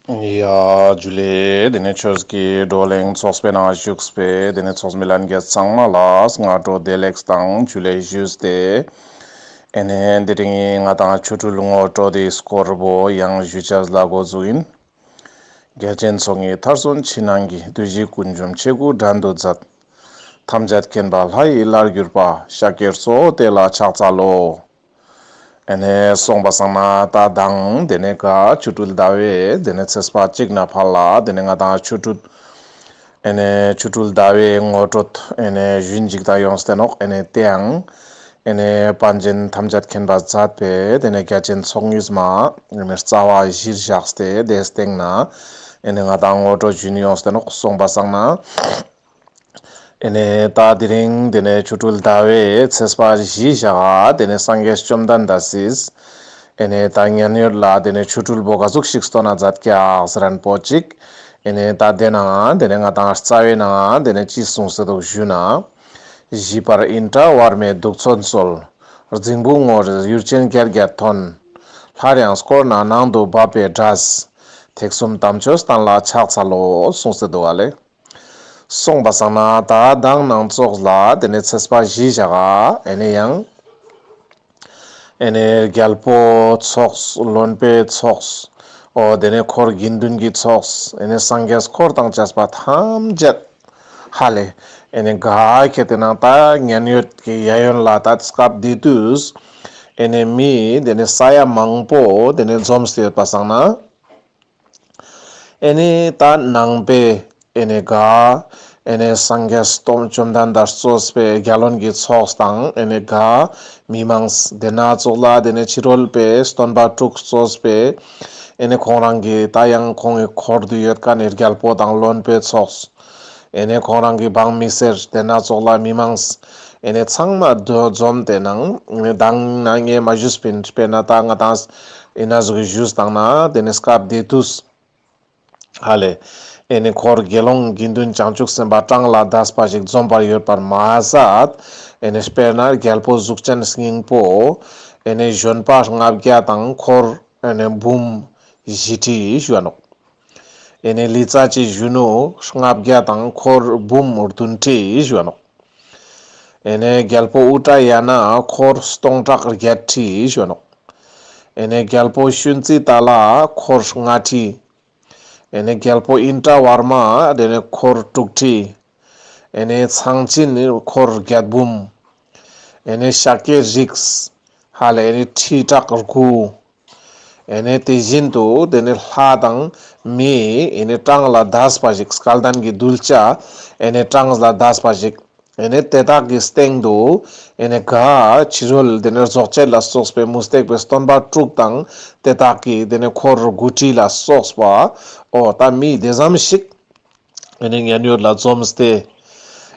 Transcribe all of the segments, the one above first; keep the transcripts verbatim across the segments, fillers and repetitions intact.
ཡ་ཇུ་ལེ། དེ་ནས་ཆོས་ཀྱི་བགྲོ་གླེང་ཚོགས་པའི་ནང་བཞུགས་པའི་དེ་ནས་ཚོགས་མི་ལྷན་རྒྱས་ཚང་མ་ལ་སྔ་དྲོ་བདེ་ལེགས་དང་ཇུ་ལེ་ཞུས་ཏེ། ཨེ་ནས་དེ་རིང་ང་དང་ཆོ་འཕྲུལ་ངོ་སྤྲོད་དེ་སྐོར་བོ་ཡང་ཞུ་ཆས་ལ་འགོ་འཛུགས་ཡིན། རྒྱལ་ཆེན་ཚོགས་གཉིས་མཐར་སོན་ཕྱི་ནང་གི། བདུད་བཞི་ཀུན་འཇོམས་མཆེད་དགུ་བྲན་དུ་མཛད། ཐམས་ཅད་མཁྱེན་པ་ལྷ་ཡི་ལྷར་གྱུར་པ། ཤཱཀྱའི་གཙོ་བོ་དེ་ལ་ཕྱག་འཚལ་ལོ། ཨེ་ནས་སོང་པ་སང་ན་ད་དང་དེ་ནས་ག་ཆོ་འཕྲུལ་ཟླ་བའི་དེ་ནས་ཚེས་པ་གཅིག་ནས་ཕར་ལ་དེ་ནས་ང་དང་ཆོ་འཕྲུལ་ཨེ་ནས་ཆོ་འཕྲུལ་ཟླ་བའི་ངོ་སྤྲོད་ཨེ་ནས་ཞུན་ཅིག་ད་ཡོངས་ཏེ་ནོག། ཨེ་ནས་དེའང་ཨེ་ནས་པཎ་ཆེན་ཐམས་ཅད་མཁྱེན་པ་མཛད་པའི་དེ་ནས་རྒྱལ་ཆེན་ཚོགས་གཉིས་མ་ཨེ་ནས་རྩ་བ་གཞིར་བཞག་སྟེ་དེའི་སྟེང་ན་ཨེ་ནས་ང་དང་ངོ་སྤྲོད་ཞུན་ཡོངས་ཏེ་ནོག། སོང་པ་སང་ན། ཨེ་ནས་ད་དེ་རིང་དེ་ནས་ཆོ་འཕྲུལ་ཟླ་བའི་ཚེས་པ་བཞི་ཞག་ག་དེ་ནས་སངས་རྒྱས་བཅོམ་ལྡན་འདས་སིས་ཨེ་ནས་ད་མཉན་ཡོད་ལ་དེ་ནས་ཆོ་འཕྲུལ་བོ་ག་ཟུག་ཞིག་སྟོན་ན་མཛད་ཀྱག་ཟེར་རན་པོ་ཅིག། ཨེ་ནས་ད་དེ་ནང་དེ་ནས་ང་དང་རྩ་བའི་ནང་དེ་ནས་ཅི་གསུངས་ཏེ་འདུག་ཞུ་ན། ཞི་བར་ཨིནྡྲ་བར་མའི་གདུགས་ཚོད་གསོལ། རྫིང་བུ་ངོར་ཡུལ་ཅན་བརྒྱད་བརྒྱད་ཐོན། སླར་ཡང་བསྐོར་ན་ནང་དུ་བབས་པའི་སྒྲས། ཐེག་གསུམ་དམ་ཆོས་བསྟན་ལ་ཕྱག་འཚལ་ལོ། གསུངས་ཏེ་འདུག་ག་ལེ། སོང་པ་སང་ན་ད་དང་ནང་ཙོགས་ལ་དེ་ནས་ཚེས་པ་བཞི་ཞག་ག་ཨེ་ནས་ཡང་ཨེ་ནས་རྒྱལ་པོ་ཚོགས་བློན་པོའི་ཚོགས་འོ་དེ་ནས་འཁོར་དགེ་འདུན་གྱི་ཚོགས་ཨེ་ནས་སངས་རྒྱས་འཁོར་དང་བཅས་པ་ཐམས་ཅད་ཧ་ལེ་ཨེ་ནས་ག་ཁྱེར་ཏེ་ནང་ད་མཉན་ཡོད་ཀྱི་གཡས་གཡོན་ལ་ད་སྐབས་དེ་དུས་ཨེ་ནས་མི་དེ་ནས་ས་ཡ་མང་པོ་དེ་ནས་འཛོམས་ཏེ་ཡོད་པ་སང་ན། ཨེ་ནས་ད་ནང་པའི་ཨེ་ནས་ག་ཨེ་ནས་སངས་རྒྱས་སྟོན་བཅོམ་ལྡན་འདས་གཙོས་པའི་རྒྱལ་བློན་གྱི་ཚོགས་དང་ཨེ་ནས་ག་མི་མང་དེ་ནང་ཙོགས་ལ་དེ་ནས་ཕྱི་རོལ་པའི་སྟོན་པ་དྲུག་གཙོས་པའི་ཨེ་ནས་ཁོང་རང་གི་ད་ཡང་ཁོང་གི་འཁོར་དུ་ཡོད་མཁན་ནི་རྒྱལ་པོ་དང་བློན་པོའི་ཚོགས། ཨེ་ནས་ཁོང་རང་གི་འབངས་མི་སེར་དེ་ནང་ཙོགས་ལ་མི་མང་ཨེ་ནས་ཚང་མ་འཛོམས་ཏེ་ནང་ཨེ་ནས་དང་ན་ངས་མ་ཞུས་པིན་དཔེར་ན་ད་ང་དང་ཨེ་ན་ཟུག་གི་ཞུས་དང་ན་དེ་ནས་སྐབས་དེ་དུས་ཧ་ལེ། ཨེ་ནས་འཁོར་དགེ་སློང་དགེ་འདུན་བྱང་ཆུབ་སེམས་དཔའ་གྲངས་ལ་འདས་པ་ཞིག་འཛོམས་པར་ཡོད་པར་མ་ཟད། ཨེ་ནས་དཔེར་ན་རྒྱལ་པོ་གཟུགས་ཅན་སྙིང་པོ། ཨེ་ནས་གཞོན་པ་ལྔ་བརྒྱ་དང་འཁོར་ཨེ་ནས་འབུམ་བཞི་ཁྲི་ཞུ་བ་ནོག། ཨེ་ནས་ལི་ཙ་བྱི་གཞོན་ནུ་ལྔ་བརྒྱ་དང་འཁོར་འབུམ་བདུན་ཁྲི་ཞུ་བ་ནོག། ཨེ་ནས་རྒྱལ་པོ་ཨུ་ཏྲ་ཡ་ན་འཁོར་སྟོང་ཕྲག་བརྒྱད་ཁྲི་ཞུ་བ་ནོག། ཨེ་ནས་རྒྱལ་པོ་ཤུན་ཙི་ཏ་ལ་འཁོར་ལྔ་ཁྲི། ཨེ་ནས་རྒྱལ་པོ་ཨིན་ཏྲ་བར་མ་དེ་ནས་འཁོར་དྲུག་ཁྲི། ཨེ་ནས་ཚངས་བྱིན་འཁོར་བརྒྱད་འབུམ། ཨེ་ནས་ཤཱཀྱའི་རིགས་ཧ་ལེ་ཨེ་ནས་ཁྲི་ཕྲག་དགུ། ཨེ་ནས་དེ་བཞིན་དུ་དེ་ནས་ལྷ་དང་མི་ཨེ་ནས་གྲངས་ལ་འདས་པ་ཞིག། སྐལ་ལྡན་གྱི་གདུལ་བྱ་ཨེ་ནས་གྲངས་ལ་འདས་པ་ཞིག། ཨེ་ནས་དེ་དག་གི་སྟེང་དུ་ཨེ་ནས་ག་ཕྱི་རོལ་དེ་ནས་རྫོགས་བྱེད་ལ་སོགས་པའི་མུ་སྟེགས་པའི་སྟོན་པ་དྲུག་དང་དེ་དག་གི་དེ་ནས་འཁོར་དགུ་ཁྲི་ལ་སོགས་པ་འོ་ད་མི་དེ་ཙམ་ཞིག་ཨེ་ནས་མཉན་ཡོད་ལ་འཛོམས་ཏེ།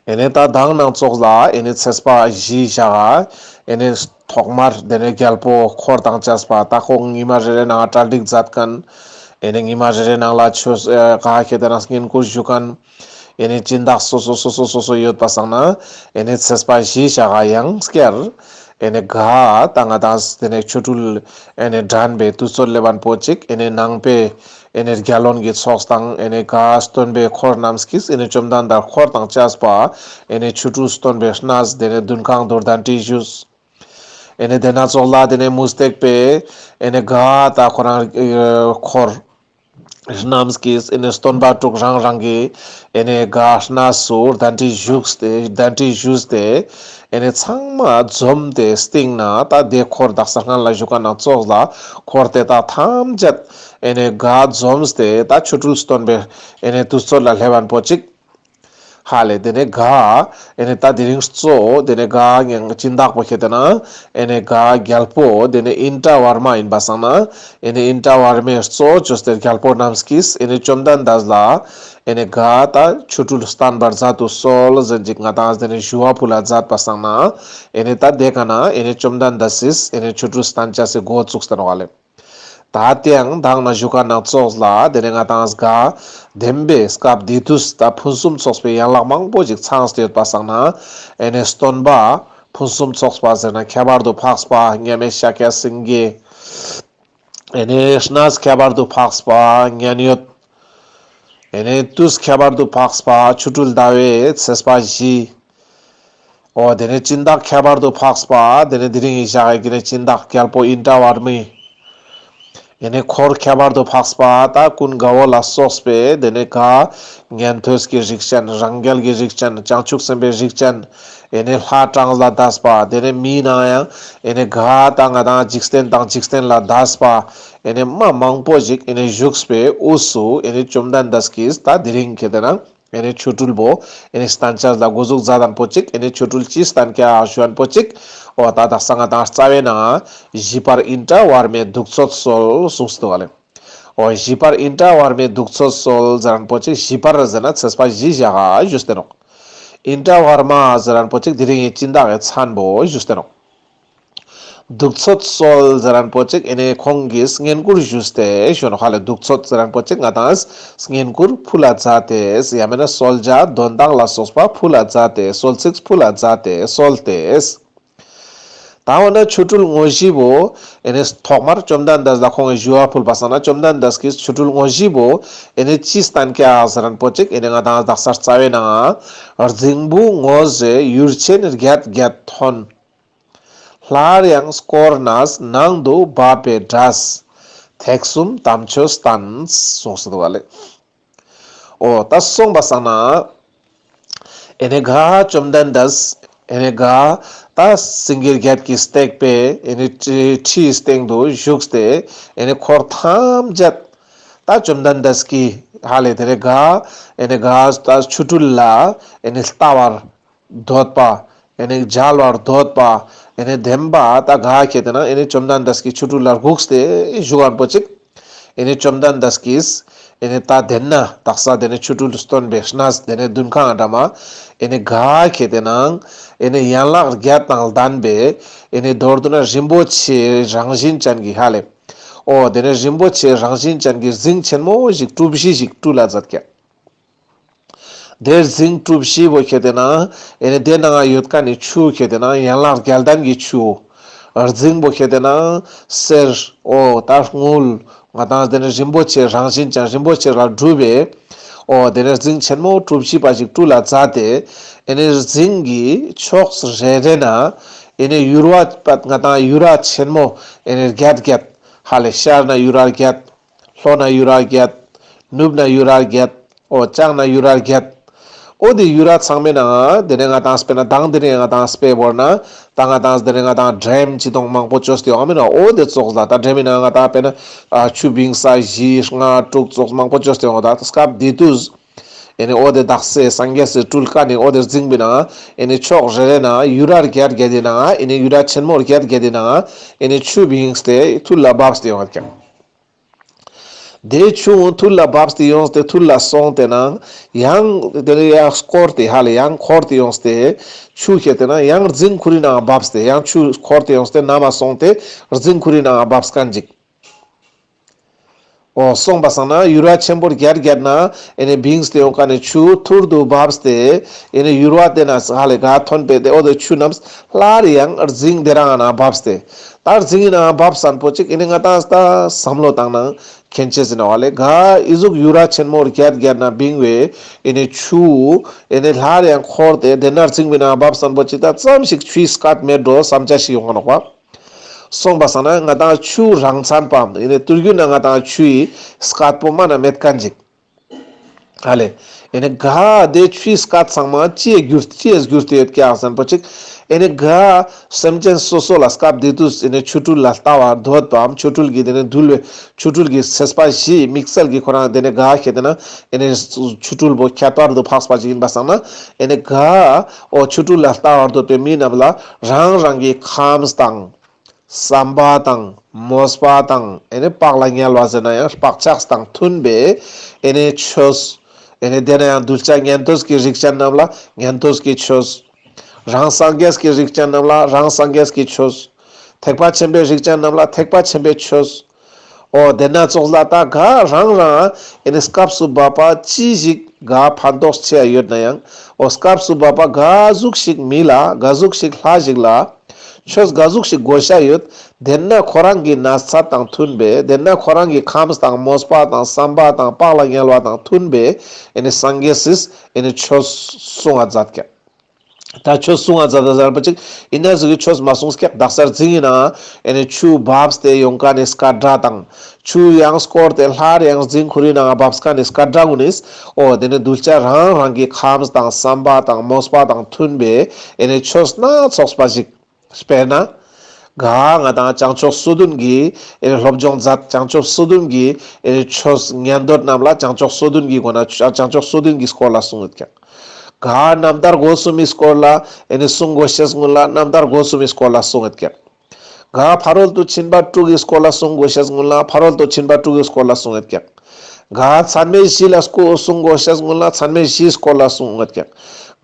ཨེ་ནས་ད་དང་ནང་ཙོགས་ལ་ཨེ་ནས་ཚེས་པ་བཞི་ཞག་ག་ཨེ་ནས་ཐོག་མར་དེ་ནས་རྒྱལ་པོ་འཁོར་དང་བཅས་པ་ད་ཁོང་ཉི་མ་རེ་རེ་ནང་གྲ་སྒྲིག་མཛད་མཁན། ཨེ་ནས་ཉི་མ་རེ་རེ་ནང་ལ་ཆོས་ཨེ་ག་ཁྱེར་ཏེ་ནང་བསྙེན་བཀུར་ཞུ་མཁན། ཨེ་ནས་སྦྱིན་བདག་སོ་སོ་སོ་སོ་སོ་སོ་ཡོད་པ་སང་ན་ཨེ་ནས་ཚེས་པ་བཞི་ཞག་ག་ཡང་སྐྱར་ཨེ་ནས་ག་ད་ང་དང་དེ་ནས་ཆོ་འཕྲུལ་ཨེ་ནས་འགྲན་པའི་དུས་ཚོད་སླེབས་པ་པོ་ཅིག། ཨེ་ནས་ནང་པའི་ཨེ་ནས་རྒྱལ་བློན་གྱི་ཚོགས་དང་ཨེ་ནས་ག་སྟོན་པའི་འཁོར་རྣམས་ཀྱིས་ཨེ་ནས་བཅོམ་ལྡན་འདས་འཁོར་དང་བཅས་པ་ཨེ་ནས་ཆོ་འཕྲུལ་སྟོན་པའི་གནས་དེ་ནས་འདུན་ཁང་དུ་གདན་འདྲེན་ཞུས། ཨེ་ནས་དེ་ནང་ཙོགས་ལ་དེ་ནས་མུ་སྟེགས་པའི་ཨེ་ནས་ག་ད་ཁོ་རང་ཨེ་འཁོར་རྣམས་ཀྱིས་ཨེ་ནས་སྟོན་པ་དྲུག་རང་རང་གི་ཨེ་ནས་ག་གནས་སུ་གདན་འདྲེན་ཞུས་ཏེ་གདན་འདྲེན་ཞུས་ཏེ་ཨེ་ནས་ཚང་མ་འཛོམས་ཏེ་སྟེང་ན་ད་དེ་འཁོར་དག་ས་སྔན་ལ་བཞུགས་མཁན་ནང་ཙོགས་ལ་འཁོར་དེ་དག་ཐམས་ཅད་ཨེ་ནས་ག་འཛོམས་ཏེ་ད་ཆོ་འཕྲུལ་སྟོན་པའི་ཨེ་ནས་དུས་ཚོད་ལ་སླེབས་པ་པོ་ཅིག། ཧ་ལེ་དེ་ནས་ག་ཨེ་ནས་ད་དེ་རིང་གཙོ་དེ་ནས་ག་ཡང་སྦྱིན་བདག་པོ་ཁྱེར་ཏེ་ན་ཨེ་ནས་ག་རྒྱལ་པོ་དེ་ནས་ཨིན་ཏྲ་བར་མ་ཡིན་པ་སང་ན་ཨེ་ནས་ཨིན་ཏྲ་བར་མའི་གཙོ་བཅོས་ཏེ་རྒྱལ་པོ་རྣམས་ཀྱིས་ཨེ་ནས་བཅོམ་ལྡན་འདས་ལ་ཨེ་ནས་ག་ད་ཆོ་འཕྲུལ་བསྟན་པར་མཛད་དུ་གསོལ་ཟེར་ཅིག་ང་དང་དེ་ནས་ཞུ་བ་ཕུལ་ལ་མཛད་པ་སང་ན་ཨེ་ནས་ད་དེ་ཀ་ན་ཨེ་ནས་བཅོམ་ལྡན་འདས་སིས་ཨེ་ནས་ཆོ་འཕྲུལ་བསྟན་བྱ་སི་འགོ་བཙུགས་ཏེ་ནོག་ལེ། ད་དེའང་དང་ན་བཞུགས་མཁན་ནང་ཙོགས་ལ་དེ་ནས་ང་དང་ག་བདེན་པའི་སྐབས་དེ་དུས་ད་ཕུན་སུམ་ཚོགས་པའི་ཡན་ལག་མང་པོ་ཞིག་ཚང་སྟེ་ཡོད་པ་སང་ན་ཨེ་ནས་སྟོན་པ་ཕུན་སུམ་ཚོགས་པ་ཟེར་ན་ཁྱད་པར་དུ་འཕགས་པ་མཉམ་མེད་ཤཱཀྱ་སེང་གེ་ ཨེ་ནེ་གནས་ཁྱད་པར་དུ་འཕགས་པ་མཉན་ཡོད། ཨེ་ནེ་དུས་ཁྱད་པར་དུ་འཕགས་པ་ཆོ་འཕྲུལ་ཟླ་བའི་ཚེས་པ་བཞི། འོ་དེ་ནེ་སྦྱིན་བདག་ཁྱད་པར་དུ་འཕགས་པ་དེ་ནེ་དེ་རིང་ངི་ཞག་གི་ནེ་སྦྱིན་བདག་རྒྱལ་པོ་ཨིནྡྲ་ཝརྨ། ཨེ་ནེ་འཁོར་ཁྱད་པར་དུ་འཕགས་པ་ད་ཀུན་དགའ་བོ་ལ་སོགས་པའི་དེ་ནེ་ག་ཉན་ཐོས་ཀྱི་རིགས་ཅན། རང་རྒྱལ་གྱི་རིགས་ཅན། བྱང་ཆུབ་སེམས་དཔའི་རིགས་ཅན། ཨེ་ནེ་ལྷ་གྲངས་ལས་འདས་པ། དེ་ནེ་མིའི་ནང་ཡང་ཨེ་ནེ་ག་ད་ང་དང་འཇིག་རྟེན་དང་འཇིག་རྟེན་ལས་འདས་པ། ཨེ་ནེ་མ་མང་པོ་ཞིག་ཨེ་ནེ་བཞུགས་པའི་དབུས་སུ་ཨེ་ནེ་བཅོམ་ལྡན་འདས་ཀྱིས་ད་དེ་རིང་ཁེ་ཏེ་ན་ཨེ་ནེ་ཆོ་འཕྲུལ་བོ་ཨེ་ནེ་སྟན་ཅེས་ལ་འགོ་འཛུགས་མཛད་དན་པོ་ཅིག་ཨེ་ནེ་ཆོ་འཕྲུལ་ཅི་སྟན་ཀྱག་ཞུ་ཨན་པོ་ཅིག་འོ་ད་དག་ས་ང་དང་རྩ་བའི་ནང་ཞི་བར་ཨིནྡྲ་ཝརྨའི་གདུགས་ཚོད་གསོལ་གསུངས་ཏེ་འདུག་ག་ལེ། འོ་ཞི་བར་ཨིནྡྲ་ཝརྨའི་གདུགས་ཚོད་གསོལ་ཟེར་ཁན་པོ་ཅིག་ཞི་བར་ཟེར་ན་ཚེས་པ་བཞི་ཞག་ག་ཞུས་ཏེ་ནོག་ཨིནྡྲ་ཝརྨ་ཟེར་ཁན་པོ་ཅིག་དེ་རིང་ངི་སྦྱིན་བདག་གི་མཚན་པོ་ཞུས་ཏེ་ནོག་གདུགས་ཚོད་གསོལ་ཟེར་ཁན་པོ་ཅིག་ཨེ་ནེ་ཁོང་གིས་བསྙེན་བཀུར་ཞུས་ཏེ་ཞུ་ནོག་ཧ་ལེ། གདུགས་ཚོད་ཟེར་ཁན་པོ་ཅིག་ང་དང་བསྙེན་བཀུར་ཕུལ་ལ་མཛད་དེ་ཡང་མེན་ན་གསོལ་ཇ་དོན་དག་ལ་སོགས་པ་ཕུལ་ལ་མཛད་དེ་གསོལ་ཚིགས་ཕུལ་ལ་མཛད་དེ་གསོལ་ཏེ། ད་འོ་ན་ཆོ་འཕྲུལ་དངོས་གཞི་བོ་ཨེ་ནེ་ཐོག་མར་བཅོམ་ལྡན་འདས་ལ་ཁོང་གི་ཞུ་བ་ཕུལ་བ་སང་ན་བཅོམ་ལྡན་འདས་ཀྱིས་ཆོ་འཕྲུལ་དངོས་གཞི་བོ་ཨེ་ནེ་ཅི་སྟན་ཀྱག་ཟེར་ཁན་པོ་ཅིག་ཨེ་ནེ་ང་དང་དག་ས་རྩ་བའི་ནང་རྫིང་བུ་ངོས་རེ་ཡུར་ཆེན་བརྒྱད་བརྒྱད་ཐོན། སླར་ཡང་བསྐོར་ནས་ནང་དུ་བབས་པའི་འབྲས། ཐེག་གསུམ་དམ་ཆོས་བསྟན་གསུངས་ཏེ་འདུག་ག་ལེ། འོ་ད་སོང་བ་སང་ན་ཨེ་ནེ་ག་བཅོམ་ལྡན་འདས་ཨེ་ནེ་ག་ད་སེང་གེ་བརྒྱད་ཀྱི་སྟེགས་པའི་ཨེ་ནེ་ཁྲི་ཁྲིའི་སྟེང་དུ་བཞུགས་ཏེ་ཨེ་ནེ་འཁོར་ཐམས་ཅད་ད་བཅོམ་ལྡན་འདས་ཀྱིས་ཧ་ལེ་དེ་ནེ་ག་ཨེ་ནེ་ག་ད་ཆོ་འཕྲུལ་ལ་ཨེ་ནེ་ལྟ་བར་འདོད་པ། ཨེ་ནེ་མཇལ་བར་འདོད་པ། ཨེ་ནེ་བདེན་པ་ད་ག་ཁེ་ཏེ་ན་ཨེ་ནེ་བཅོམ་ལྡན་འདས་ཀྱི་ཆོ་འཕྲུལ་ལ་སྒུགས་ཏེ་བཞུགས་ཁན་པོ་ཅིག་ཨེ་ནེ་བཅོམ་ལྡན་འདས་ཀྱིས་ཨེ་ནེ་ད་དེ་ན་དག་ས་དེ་ནེ་ཆོ་འཕྲུལ་སྟོན་པའི་གནས་དེ་ནེ་འདུན་ཁང་འདྲ་མ་ཨེ་ནེ་ག་ཁེ་ཏེ་ན་ཨེ་ནེ་ཡན་ལག་བརྒྱད་དང་ལྡན་པའི་ཨེ་ནེ་མདོར་བསྡུ་ན་རིན་པོ་ཆེ་རང་བཞིན་ཅན་གྱི་ཧ་ལེ། འོ་དེ་ནེ་རིན་པོ་ཆེ་རང་བཞིན་ཅན་གྱི་རྫིང་ཆེན་མོ་ཞིག་གྲུ་བཞི་ཞིག་སྤྲུལ་ལ་མཛད་ཀྱག་དེ་རྫིང་གྲུ་བཞི་བོ་ཁེ་ཏེ་ན་ཨེ་ནེ་དེ་ནང་ཡོད་ཁན་ནི་ཆུ་ཁེ་ཏེ་ན་ཡན་ལག་བརྒྱད་ལྡན་གྱི་ཆུ། རྫིང་བོ་ཁེ་ཏེ་ན་གསེར། འོ་ད་དངུལ། ང་དང་དེ་ནེ་རིན་པོ་ཆེ་རང་བཞིན་ཅན་རིན་པོ་ཆེ་ལ་གྲུབ་པའི་འོ་དེ་ནེ་རྫིང་ཆེན་མོ་གྲུ་བཞི་པ་ཞིག་སྤྲུལ་ལ་མཛད་དེ་ཨེ་ནེ་རྫིང་གི་ཕྱོགས་རེ་རེ་ན་ཨེ་ནེ་ཡུར་བ་པ་ང་དང་ཡུར་བ་ཆེན་མོ་ཨེ་ནེ་བརྒྱད་བརྒྱད་ཧ་ལེ་ཤར་ན་ཡུར་བ་བརྒྱད། ལྷོ་ན་ཡུར་བ་བརྒྱད། ནུབ་ན་ཡུར་བ་བརྒྱད། འོ་བྱང་ན་ཡུར་བ་བརྒྱད། འོ་དེ་ཡུར་བ་ཚང་མའི་ནང་དེ་ནེ་ང་དང་དཔེར་ན་དང་དེ་ནེ་ང་དང་དཔེ་བོར་ན་ད་ང་དང་དེ་ནེ་ང་དང་འགྲེམས་ཅི་དང་མང་པོ་བཅོས་ཏེ་ཡོང་མེད་ན། འོ་དེ་ཙོགས་ལ་ད་འགྲེམས་མི་ནང་ང་དང་དཔེར་ན་ཆུ་བིང་ས་བཞི་ལྔ་དྲུག་ཙོགས་མང་པོ་བཅོས་ཏེ་ཡོང་ད་སྐབས་དེ་དུས་ཨེ་ནེ་འོ་དེ་དག་ས་སངས་རྒྱས་སི་སྤྲུལ་ཀ་ནི་འོ་དེ་རྫིང་བི་ནང་ཨེ་ནེ་ཕྱོགས་རེ་རེ་ན་ཡུར་བ་བརྒྱད་བརྒྱད་དེ་ནང་ཨེ་ནེ་ཡུར་བ་ཆེན་མོ་བརྒྱད་བརྒྱད་དེ་ནང་ཨེ་ནེ་ཆུ་བིངས་ཏེ་ཐུར་ལ་བབས་ཏེ་ཡོང་བ་ཀྱང་། དེ་ཆུ་ཐུར་ལ་བབས་ཏེ་ཡོངས་ཏེ་ཐུར་ལ་སོང་སྟེ་ནང་ཡང་དེ་ནེ་ཡང་སྐོར་ཏེ་ཧ་ལེ་ཡང་འཁོར་ཏེ་ཡོངས་ཏེ་ཆུ་ཁེ་ཏེ་ན་ཡང་རྫིང་ཁུ་རི་ནང་བབས་ཏེ་ཡང་ཆུ་འཁོར་ཏེ་ཡོངས་ཏེ་ནམ་སོང་སྟེ་རྫིང་ཁུ་རི་ནང་བབས་ཁན་ཅིག་འོ་སོང་པ་སང་ན་ཡུར་བ་ཆེན་པོ་བརྒྱད་བརྒྱད་ན་ཨེ་ནེ་བིངས་ཏེ་ཡོང་ཁན་ནི་ཆུ་ཐུར་དུ་བབས་ཏེ་ཨེ་ནེ་ཡུར་བ་དེ་ན་ཧ་ལེ་ག་ཐོན་པས་ཏེ་འོ་དེ་ཆུ་རྣམས་སླར་ཡང་རྫིང་དེ་རང་ན་བབས་ཏེ་ད་རྫིང་ན་བབས་སན་པོ་ཅིག་ཨེ་ནེ་ང་དང་ད་བསམ་བློ་བཏང་ན་མཁྱེན་ཅེས་ཟེར་ན་ཧ་ལེ་ག་ཨི་ཟུག་ཡུར་བ་ཆེན་མོ་བརྒྱད་བརྒྱད་ན་བིང་བའི་ཨེ་ནེ་ཆུ་ཨེ་ནེ་སླར་ཡང་འཁོར་ཏེ་དེ་ན་རྫིང་བི་ན་བབས་སན་པོ་ཅིག་ད་ཙམ་ཞིག་ཆུའི་སྐད་མེད་འགྲོ་བསམ་ཆ་ཞིག་ཡོང་ང་ནོག་པ། སོང་པ་སང་ན་ང་དང་ཆུ་རང་མཚན་པའམ་ཨེ་ནེ་དུས་རྒྱུན་ན་ང་དང་ཆུའི་སྐད་པོ་མ་ན་མེད་ཁན་ཅིག་ཧ་ལེ། ཨེ་ནེ་ག་དེ་ཆུའི་སྐད་ཚང་མ་ཅིའི་གྱུར་ཅིའི་གྱུར་ཏེ་ཡོད་ཀྱག་ཟེར་ན་པོ་ཅིག་ཨེ་ནེ་ག་སེམས་ཅན་སོ་སོ་ལ་སྐབས་དེ་དུས་ཨེ་ནེ་ཆོ་འཕྲུལ་ལ་ལྟ་བར་འདོད་པའམ་ཆོ་འཕྲུལ་གྱི་དེ་ནེ་འདུལ་བའི་ཆོ་འཕྲུལ་གྱི་ཚེས་པ་བཞི་དམིགས་བསལ་གྱི་ཁོ་རང་དེ་ནེ་ག་ཁེ་ཏེ་ན་ཨེ་ནེ་ཆོ་འཕྲུལ་པོ་ཁྱད་པར་དུ་འཕགས་པ་ཅིག་ཡིན་པ་སང་ན་ཨེ་ནེ་ག་འོ་ཆོ་འཕྲུལ་ལ་ལྟ་བར་འདོད་པའི་མི་རྣམས་ལ་རང་རང་གི་ཁམས་དང་། བསམ་པ་དང་མོས་པ་དང་ཨེ་ནེ་བག་ལ་ཉལ་བ་ཟེར་ན་ཡང་བག་ཆགས་དང་མཐུན་པའི་ཨེ་ནེ་ཆོས། ཨེ་ནེ་དེ་ན་ཡང་གདུལ་བྱ་ཉན་ཐོས་ཀྱི་རིགས་ཅན་རྣམས་ལ་ཉན་ཐོས་ཀྱི་ཆོས། རང་སངས་རྒྱས་ཀྱི་རིགས་ཅན་རྣམས་ལ་རང་སངས་རྒྱས་ཀྱི་ཆོས། ཐེག་པ་ཆེན་པོའི་རིགས་ཅན་རྣམས་ལ་ཐེག་པ་ཆེན་པོའི་ཆོས། འོ་དེ་ན་ཙོགས་ལ་ད་ག་རང་རང་ཨེ་ནེ་སྐབས་སུ་བབ་པ་ཅི་ཞིག་ག་ཕན་ཐོགས་ཆེ་ཡོད་ན་ཡང་འོ་སྐབས་སུ་བབ་པ་ག་ཟུག་ཞིག་མི་ལ་ག་ཟུག་ཞིག་ལྷ་ཞིག་ལ། ཆོས་ག་ཟུག་ཞིག་དགོས་ཤ་ཡོད། དེ་ན་ཁོ་རང་གི་ན་ཚ་དང་མཐུན་པའི་དེ་ན་ཁོ་རང་གི་ཁམས་དང་མོས་པ་དང་བསམ་པ་དང་བག་ལ་ཉལ་བ་དང་མཐུན་པའི་ཨེ་ནི་སངས་རྒྱས་སིས་ཨེ་ནི་ཆོས་གསུང་བ་མཛད་ཀྱག། ད་ཆོས་གསུང་བ་མཛད་ད་ཟེར་པ་ཅིག་ཨིན་ན་ཟུག་གི་ཆོས་མ་གསུངས་ཀྱག། དག་ས་རྫིང་ཨིན་ན་ཨེ་ནི་ཆུ་བབས་ཏེ་ཡོང་ཁན་ནི་སྐད་སྒྲ་དང་། ཆུ་ཡང་སྐོར་ཏེ་སླར་ཡང་རྫིང་ཁོ་རའི་ནང་བབས་ཁན་ནི་སྐད་སྒྲ་གུན་ནིས། འོ་དེ་ནི་གདུལ་བྱ་རང་རང་གི་ཁམས་དང་བསམ་པ་དང་མོས་པ་དང་མཐུན་པའི་ཨེ་ནི་ཆོས་སྣ་ཚོགས་པ་ཞིག། དཔེར་ན། ག་ང་དང་བྱང་ཆུབ་སོ་བདུན་གྱི་ཨེ་ནི་སློབ་སྦྱོང་མཛད། བྱང་ཆུབ་སོ་བདུན་གྱི་ཨེ་ནི་ཆོས་ཉན་འདོད་རྣམས་ལ་བྱང་ཆུབ་སོ་བདུན་གྱི་སྒོ་ན་བྱང་ཆུབ་སོ་བདུན་གྱི་སྐོར་ལ་གསུང་ཡོད་ཀྱག། ག་རྣམ་ཐར་སྒོ་གསུམ་མི་སྐོར་ལ་ཨེ་ནི་གསུང་དགོས་ཤེས་གུན་ལ་རྣམ་ཐར་སྒོ་གསུམ་མི་སྐོར་ལ་གསུང་ཡོད་ཀྱག། ག་ཕ་རོལ་ཏུ་ཕྱིན་པ་དྲུག་གི་སྐོར་ལ་གསུང་དགོས་ཤེས་གུན་ལ་ཕ་རོལ་ཏུ་ཕྱིན་པ་དྲུག་གི་སྐོར་ལ་གསུང་ཡོད་ཀྱག། ག་ཚད་མེད་བཞི་ལ་སྐོ་གསུང་དགོས་ཤེས་གུན་ལ་ཚད་མེད་བཞིའི་སྐོར་ལ་གསུང་ཡོད་ཀྱག།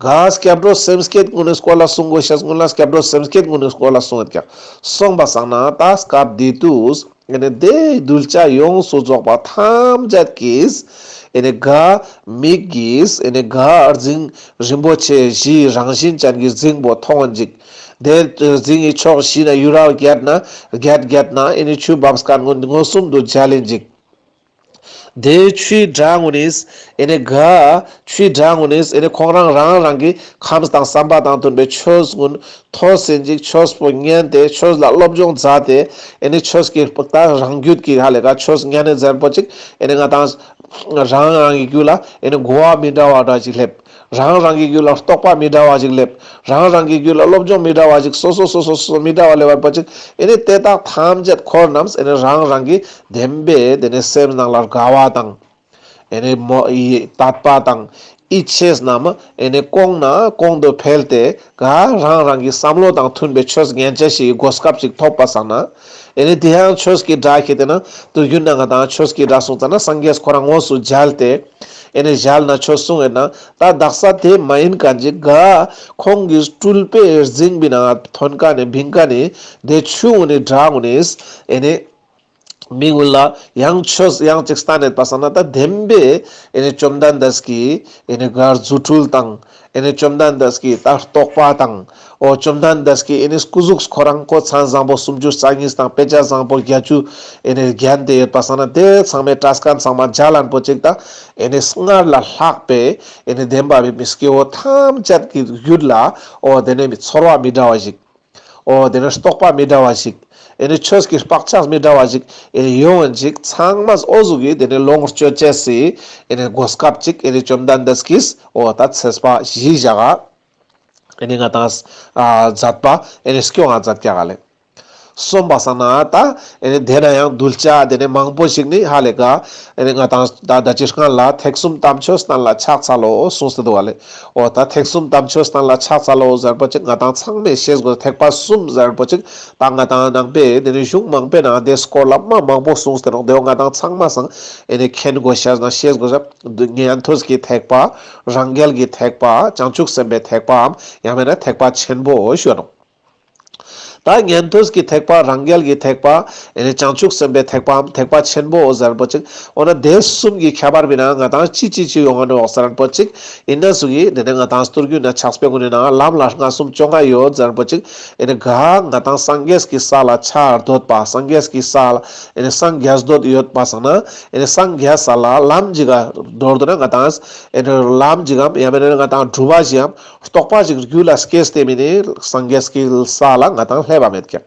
ག་སྐྱབས་འགྲོ་སེམས་བསྐྱེད་གུན་ནི་སྐོར་ལ་གསུང་དགོས་ཤེས་གུན་ལ་སྐྱབས་འགྲོ་སེམས་བསྐྱེད་གུན་ནི་སྐོར་ལ་གསུང་ཡོད་ཀྱག། སོང་པ་སང་ན་ད་སྐབས་འདི་དུས་ཨེ་ནི་དེ་གདུལ་བྱ་ཡོངས་སུ་རྫོགས་པ་ཐམས་ཅད་ཀྱིས་ཨེ་ནི་ག་མིག་གིས་ཨེ་ནི་ག་རྫིང་རིན་པོ་ཆེ་བཞིའི་རང་བཞིན་ཅན་གྱི་རྫིང་པོ་མཐོང་ཡིན་ཅིག། དེ་རྫིང་གི་ཕྱོགས་བཞི་ན་ཡུ་ར་བརྒྱད་ན་བརྒྱད་བརྒྱད་ན་ཨེ་ནི་ཆུ་འབབ་ཁན་གུན་མངོན་སུམ་དུ་མཇལ་ཡིན་ཅིག། དེ་ཆུའི་སྒྲ་གུན་ནིས་ཨེ་ནི་ག་ཆུའི་སྒྲ་གུན་ནིས་ཨེ་ནི་ཁོང་རང་རང་རང་གི་ཁམས་དང་བསམ་པ་དང་མཐུན་པའི་ཆོས་གུན་ཐོས་ཡིན་ཅིག། ཆོས་པོ་ཉན་ཏེ་ཆོས་ལ་སློབ་སྦྱོང་མཛད་དེ་ཨེ་ནི་ཆོས་ཀྱི་ད་རང་རྒྱུད་ཀྱི་ཧ་ལས་ཀ་ཆོས་ཉན་ནས་ཟེར་པོ་ཅིག་ཨེ་ནི་ང་དང་རང་རང་གི་རྒྱུད་ལ་ཨེ་ནི་གོ་བ་མི་འདྲ་བ་འདྲ་ཅིག་སླེབས། རང་རང་གི་རྒྱུད་ལ་རྟོགས་པ་མི་འདྲ་བ་ཅིག་སླེབས། རང་རང་གི་རྒྱུད་ལ་སློབ་སྦྱོང་མི་འདྲ་བ་ཅིག་སོ་སོ་སོ་སོ་སོ་མི་འདྲ་བ་སླེབས་པ་ཅིག་ཨེ་ནི་དེ་དག་ཐམས་ཅད་འཁོར་རྣམས་ཨེ་ནི་རང་རང་གི་བདེན་པའི་དེ་ནི་སེམས་ནང་ལ་དགའ་བ་དང་། ཨེ་ནི་མོ་ཡི་དད་པ་དང་ཡིད་ཆེས་རྣམས་ཨེ་ནི་གོང་ན་གོང་དུ་འཕེལ་ཏེ་ག་རང་རང་གི་བསམ་བློ་དང་མཐུན་པའི་ཆོས་ཉན་ཆ་ཞིག་གོ་སྐབས་ཅིག་ཐོབ་པ་སང་ན། ཨེ་ནི་དེ་ཡང་ཆོས་ཀྱི་སྒྲ་ཁྱེར་ཏེ་ན་དུས་རྒྱུན་ན་ང་དང་ཆོས་ཀྱི་སྒྲ་གསུངས་ཙ་ན་སངས་རྒྱས་ཁོ་རང་དངོས་སུ་མཇལ་ཏེ། ཨེ་ནི་མཇལ་ན་ཆོས་གསུང་ཡོད་ན་ད་དག་ས་དེ་མ་ཡིན་ཁན་ཅིག་ག་ཁོང་གི་སྤྲུལ་པའི་རྫིང་བི་ན་ཐོན་ཁན་ནི་བིང་ཁན་ནི་དེ་ཆུ་གུན་ནི་སྒྲ་གུན་ནིས་ཨེ་ནི། མི་གུན་ལ་ཡང་ཆོས་ཡང་ཅིག་སྟན་ཡོད་པ་སང་ན་ད་བདེན་པའི་ཨེ་ནི་བཅོམ་ལྡན་འདས་ཀྱི་ཨེ་ནི་ག་རྫུ་འཕྲུལ་དང་ཨེ་ནི་བཅོམ་ལྡན་འདས་ཀྱི་ད་རྟོགས་པ་དང་འོ་བཅོམ་ལྡན་འདས་ཀྱི་ཨེ་ནི་སྐུ་གཟུགས་ཁོ་རང་ཁོ་མཚན་བཟང་པོ་སུམ་ཅུ་རྩ་གཉིས་དང་དཔེ་བྱད་བཟང་པོ་བརྒྱད་ཅུ་ཨེ་ནི་བརྒྱན་ཏེ་ཡོད་པ་སང་ན་དེ་ཚང་མའི་སྐྲ་སྐན་ཚང་མ་འཇའ་ལན་པོ་ཅིག་ད་ཨེ་ནི་སྔར་ལས་ལྷག་པའི་ཨེ་ནི་བདེན་པ་བའི་མི་སྐྱེ་བོ་ཐམས་ཅད་ཀྱི་རྒྱུད་ལ་འོ་དེ་ནི་ཚོར་བ་མི་འདྲ་བ་ཞིག་འོ་དེ་ནི་རྟོགས་པ་མི་འདྲ་བ་ཞིག་ཨེ་ནི་ཆོས་ཀྱི་བག་ཆགས་མི་འདྲ་བ་ཞིག་ཨེ་ནི་ཡོང་ཡིན་ཅིག་ཚང་མ་འོ་ཟུག་གི་དེ་ནི་ལོངས་སྤྱོད་ཅེས་སི་ཨེ་ནི་གོ་སྐབས་ཅིག་ཨེ་ནི་བཅོམ་ལྡན་འདས་ཀྱིས་འོ་ད་ཚེས་པ་བཞི་ཞག་ག་ཨེ་ནི་ང་དང་ཨ་མཛད་པ་ཨེ་ནི་སྐྱོང་ང་མཛད་ཀྱག་ལེ། སོང་པ་སང་ན་ད་ཨེ་ནི་དེ་ན་ཡང་གདུལ་བྱ་དེ་ནི་མང་པོ་ཞིག་ནི་ཧ་ལས་ཀ་ཨེ་ནི་ང་དང་ད་ད་ཅི་སྔ་ལ་ཐེག་གསུམ་དམ་ཆོས་རྣམས་ལ་ཕྱག་འཚལ་ལོ་གསུངས་ཏེ་འདུག་པ་ལེ། འོ་ད་ཐེག་གསུམ་དམ་ཆོས་རྣམས་ལ་ཕྱག་འཚལ་ལོ་ཟེར་པོ་ཅིག་ང་དང་ཚང་མས་ཤེས་དགོས། ཐེག་པ་གསུམ་ཟེར་པོ་ཅིག་ད་ང་དང་ནང་པའི་དེ་ནི་གཞུང་མང་པོའི་ནང་དེ་སྐོར་ལ་མ་མང་པོ་གསུངས་ཏེ་ནོག། དེ་བོ་ང་དང་ཚང་མ་སང་ཨེ་ནི་མཁྱེན་དགོས་ཤེས་ན་ཤེས་དགོས་ཤེས། ཉན་ཐོས་ཀྱི་ཐེག་པ། རང་རྒྱལ་གྱི་ཐེག་པའམ་བྱང་ཆུབ་སེམས་དཔའི་ཐེག་པའམ་ཡང་མེད་ན་ཐེག་པ་ཆེན་པོ་ཞུ་ནོག། ད་ཉན་ཐོས་ཀྱི་ཐེག་པ་རང་རྒྱལ་གྱི་ཐེག་པ་ཨེ་ནི་བྱང་ཆུབ་སེམས་དཔའི་ཐེག་པའམ་ཐེག་པ་ཆེན་པོ་ཟེར་པོ་ཅིག། འོ་ན་དེ་གསུམ་གྱི་ཁྱད་པར་བི་ན་ང་དང་ཅི་ཅི་ཅི་ཡོང་ང་ནོག་ཟེར་པོ་ཅིག། ཨིན་ན་ཟུག་གི་དེ་ནི་ང་དང་སྟོད་རྒྱུད་ན་ཕྱག་དཔེ་གུན་ནི་ནང་ལམ་ལ་ལྔ་གསུམ་བཅོ་ལྔ་ཡོད་ཟེར་པོ་ཅིག། ཨེ་ནི་ག་ང་དང་སངས་རྒྱས་ཀྱི་ས་ལ་ཆ་འདོད་པ་སངས་རྒྱས་ཀྱི་ས་ལ་ཨེ་ནི་སངས་རྒྱས་འདོད་ཡོད་པ་སང་ན་ཨེ་ནི་སངས་རྒྱས་ས་ལ་ལམ་ཅིག་ག་མདོར་བསྡུ་ན་ང་དང་ཨེ་ནི་ལམ་ཅིག་གམ་ཡང་མེད་ན་ང་དང་སྒྲུབ་པ་ཅིག་གམ། རྟོགས་པ་ཞིག་རྒྱུད་ལ་སྐྱེས་ཏེ་མི་ནི་སངས་རྒྱས་ཀྱི་ས་ལ་ང་དང་སླེབས་པ་མེད་ཀྱག།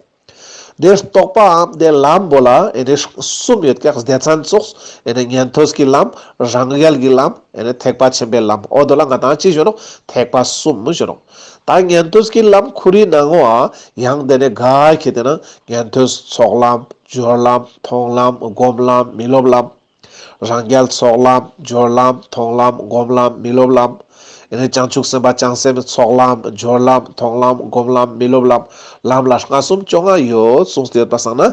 དེ་རྟོགས་པའམ་དེ་ལམ་པོ་ལ་ཨེ་ནི་གསུམ་ཡོད་ཀྱག། སྡེ་ཚན་ཙོགས་ཨེ་ནི་ཉན་ཐོས་ཀྱི་ལམ། རང་རྒྱལ་གྱི་ལམ། ཨེ་ནི་ཐེག་པ་ཆེན་པོའི་ལམ། འོ་དོ་ལ་ང་དང་ཅི་ཞུ་ནོག། ཐེག་པ་གསུམ་ཞུ་ནོག། ད་ཉན་ཐོས་ཀྱི་ལམ་ཁོ་རའི་ནང་ངོ་ཨ་ཡང་དེ་ནི་ག་ཁྱེར་ཏེ་ན་ཉན་ཐོས་ཚོགས་ལམ། སྦྱོར་ལམ། མཐོང་ལམ། སྒོམ་ལམ། མི་སློབ་ལམ། རང་རྒྱལ་ཚོགས་ལམ། སྦྱོར་ལམ། མཐོང་ལམ། སྒོམ་ལམ། མི་སློབ་ལམ། ཨེ་ནི་བྱང་ཆུབ་སེམས་དཔའ་བྱང་སེམས་ཚོགས་ལམ། སྦྱོར་ལམ། མཐོང་ལམ། སྒོམ་ལམ། མི་སློབ་ལམ། ལམ་ལ་ལྔ་གསུམ་བཅོ་ལྔ་ཡོད་གསུངས་ཏེ་ཡོད་པ་སང་ན།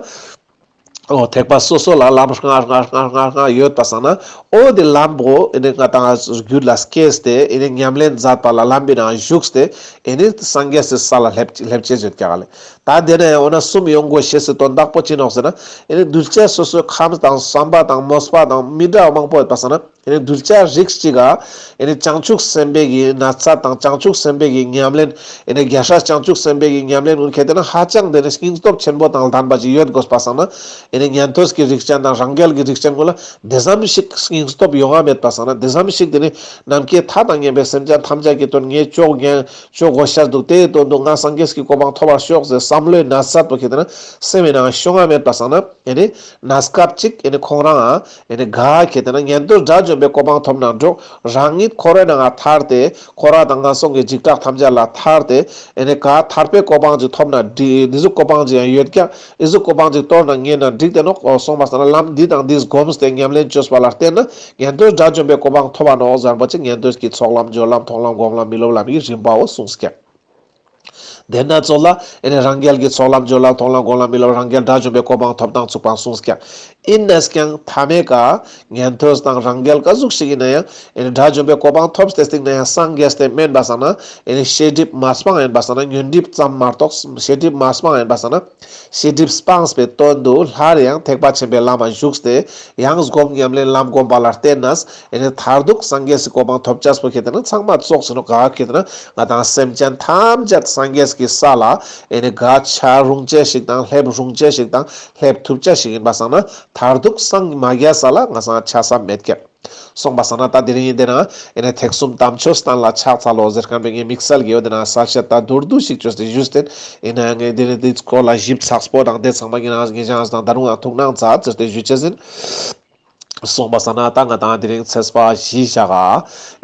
འོ་ཐེག་པ་སོ་སོ་ལ་ལམ་ལྔ་ལྔ་ལྔ་ལྔ་ལྔ་ཡོད་པ་སང་ན། འོ་དེ་ལམ་པོ་ཨེ་ནི་ང་དང་རྒྱུད་ལ་སྐྱེས་ཏེ་ཨེ་ནི་ཉམས་ལེན་མཛད་པ་ལ་ལམ་པོའི་ནང་ཞུགས་ཏེ་ཨེ་ནི་སངས་རྒྱས་སི་ས་ལ་སླེབས་སླེབས་ཅེས་ཡོད་ཀྱག་ལེ། ད་དེ་ནས་འོ་ན་གསུམ་ཡོང་དགོས་ཤེས་སི་དོན་དག་པོ་ཅི་ནོག་ཟེར་ན། ཨེ་ནི་གདུལ་བྱ་སོ་སོའི་ཁམས་དང་བསམ་པ་དང་མོས་པ་དང་མི་འདྲ་བ་མང་པོ་ཡོད་པ་སང་ན། ཨེ་ནི་གདུལ་བྱ་རིགས་གཅིག་ག་ཨེ་ནི་བྱང་ཆུབ་སེམས་དཔའི་གི་ན་ཚ་དང་བྱང་ཆུབ་སེམས་དཔའི་གི་ཉམས་ལེན། ཨེ་ནི་རྒྱལ་སྲས་བྱང་ཆུབ་སེམས་དཔའི་གི་ཉམས་ལེན་ཀུན་ཁེ་ཏེ་ན་ཧ་ཅང་དེ་ནི་སྙིང་སྟོབས་ཆེན་པོ་དང་ལྡན་པ་ཅིག་ཡོད་དགོས་པ་སང་ན། ཨེ་ནི་ཉན་ཐོས་ཀྱི་རིགས་ཅན་དང་རང་རྒྱལ་གྱི་རིགས་ཅན་ཀུན་ལ་དེ་ཙམ་ཞིག་སྙིང་སྟོབས་ཡོང་ང་མེད་པ་སང་ན། དེ་ཙམ་ཞིག་དེ་ནི་ནམ་མཁའི་མཐའ་དང་མཉམ་པའི་སེམས་ཅན་ཐམས་ཅད་ཀྱི་དོན་ངས་ཅོ་ཉན་ཅོ་དགོས་ཤ་འདུག་དེའི་དོན་དུ་ང་སངས་རྒྱས་ཀྱི་གོ་འཕང་ཐོབ་པར་ཤོག་ཟེར་བསམ་བློའི་ན་ཚ་པོ་ཁེ་ཏེ་ན་སེམས་ནང་ཤོང་ང་མེད་པ་སང་ན། ཨེ་ནི་གནས་སྐབས་ཅིག་ཨེ་ནི་ཁོང་རང་ཨེ་ནི་ག་ཁེ་ཏེ་ན་ཉན་ཐོས་དགྲ་བཅོམ་པའི་གོ་འཕང་ཐོབ་ན་འགྲོ། རང་ཉིད་འཁོར་བའི་ནང་ང་ཐར་ཏེ་འཁོར་བ་དང་ངན་སོང་གི་འཇིགས་སྐྲག་ཐམས་ཅད་ལ་ཐར་ཏེ། ཨེ་ནི་ག་ཐར་པའི་གོ་འཕང་ཅིག་ཐོབ་ན་འགྲིག་འི་ཟུག་གོ་འཕང་ཅིག་ཡང་ཡོད་ཀྱག་འི་ཟུག་གོ་འཕང་ཅིག་དོར་ན་ངེས་ན་འགྲིག་སྟེ་ནོག་གསུངས་པ་སང་ན། ལམ་འདི་དང་འདི་སྒོམས་ཏེ་ཉམས་ལེན་བཅོས་པ་ལ་བརྟེན་ན་ཉན་ཐོས་དགྲ་བཅོམ་པའི་གོ་འཕང་ཐོབ་པ་ནོག་ཟེར་བ་ཅིག་ཉན་ཐོས་ཀྱི་ཚོགས་ལམ་སྦྱོར་ལམ་མཐོང་ལམ་སྒོམ་ལམ་མི་སློབ་ལམ་གྱི་རིམ་པའོ་གསུངས་ཀྱག་དེ་ན་ཚོགས་ལ་ཨེ་ནི་རང་རྒྱལ་གྱི་ཚོགས་ལམ་སྦྱོར་ལམ་མཐོང་ལམ་སྒོམ་ལམ་མི་སློབ་རང་རྒྱལ་དགྲ་བཅོམ་པའི་གོ་འཕང་ཐོབ་སྟངས་ཚུགས་པ་གསུངས་ཀྱག་ཨིན་ནས་ཀྱང་མཐའ་མའི་ཀ་ཉན་ཐོས་དང་རང་རྒྱལ་ག་ཟུག་ཞིག་ཡིན་ན་ཡང་ཨེ་ནི་དགྲ་བཅོམ་པའི་གོ་འཕང་ཐོབ་སྟེ་སྟིང་ན་ཡང་སངས་རྒྱས་ཏེ་མེན་པ་སང་ན། ཨེ་ནི་ཤེས་སྒྲིབ་མ་སྤངས་ཡིན་པ་སང་ན། ཉོན་སྒྲིབ་ཙམ་མ་གཏོགས་ཤེས་སྒྲིབ་མ་སྤངས་ཡིན་པ་སང་ན། ཤེས་སྒྲིབ་སྤངས་པའི་དོན་དུ་སླར་ཡང་ཐེག་པ་ཆེན་པོའི་ལམ་ལ་ཞུགས་ཏེ་ཡང་སྒོམ་ཉམས་ལེན་ལམ་སྒོམ་པ་ལ་བརྟེན་ནས། ཨེ་ནི་མཐར་ཐུག་སངས་རྒྱས་སི་གོ་འཕང་ཐོབ་ཅེས་པོ་ཁེ་ཏེ་ན་ཚང་མ་ཙོགས་ཨིན་ནོག་ག་ཁེ་ཏེ་ན་ང་དང་སེམས་ཅན་ཐམས་ཅད་སངས་རྒྱས་ཀྱི་ས་ལ་ཨེ་ནི་ག་ཆ་རུང་ཅེས་ཤིག་དང་སླེབ་རུང་ཅེས་ཤིག་དང་སླེབ་ཐུབ་ཅེས་ཤིག་ཡིན་པ་སང་ན། མཐར་ཐུག་སངས་མ་རྒྱས་ས་ལ་ང་སང་ཆ་ས་མེད་ཀྱག་གསུངས་པ་སང་ན། ད་དེ་རིང་ཡིན་དེ་ན་ཨེ་ནི་ཐེག་གསུམ་དམ་ཆོས་བསྟན་ལ་ཕྱག་འཚལ་ལོ་ཟེར་མཁན་པོའི་ངའི་དམིགས་བསལ་གྱི་ཡོད་དེ་ན་ས་བཤད་ད་མདོར་བསྡུས་ཤིག་བཅོས་ཏེ་ཞུས་ཏེ། ཡིན་ན་ཡང་ངས་དེ་ནི་དེ་སྐོར་ལ་ཞིབ་ཚགས་པོ་དང་དེ་ཚང་མ་ཡིན་ན་ངེད་ཅག་དང་ད་རུང་ཡང་ཐུགས་སྣང་མཛད་ཟེར་ཏེ་ཞུ་ཅེས་ཡིན། གསུངས་པ་སང་ན་ད་ང་དང་དེ་རིང་ཚེས་པ་བཞི་ཞག་ག་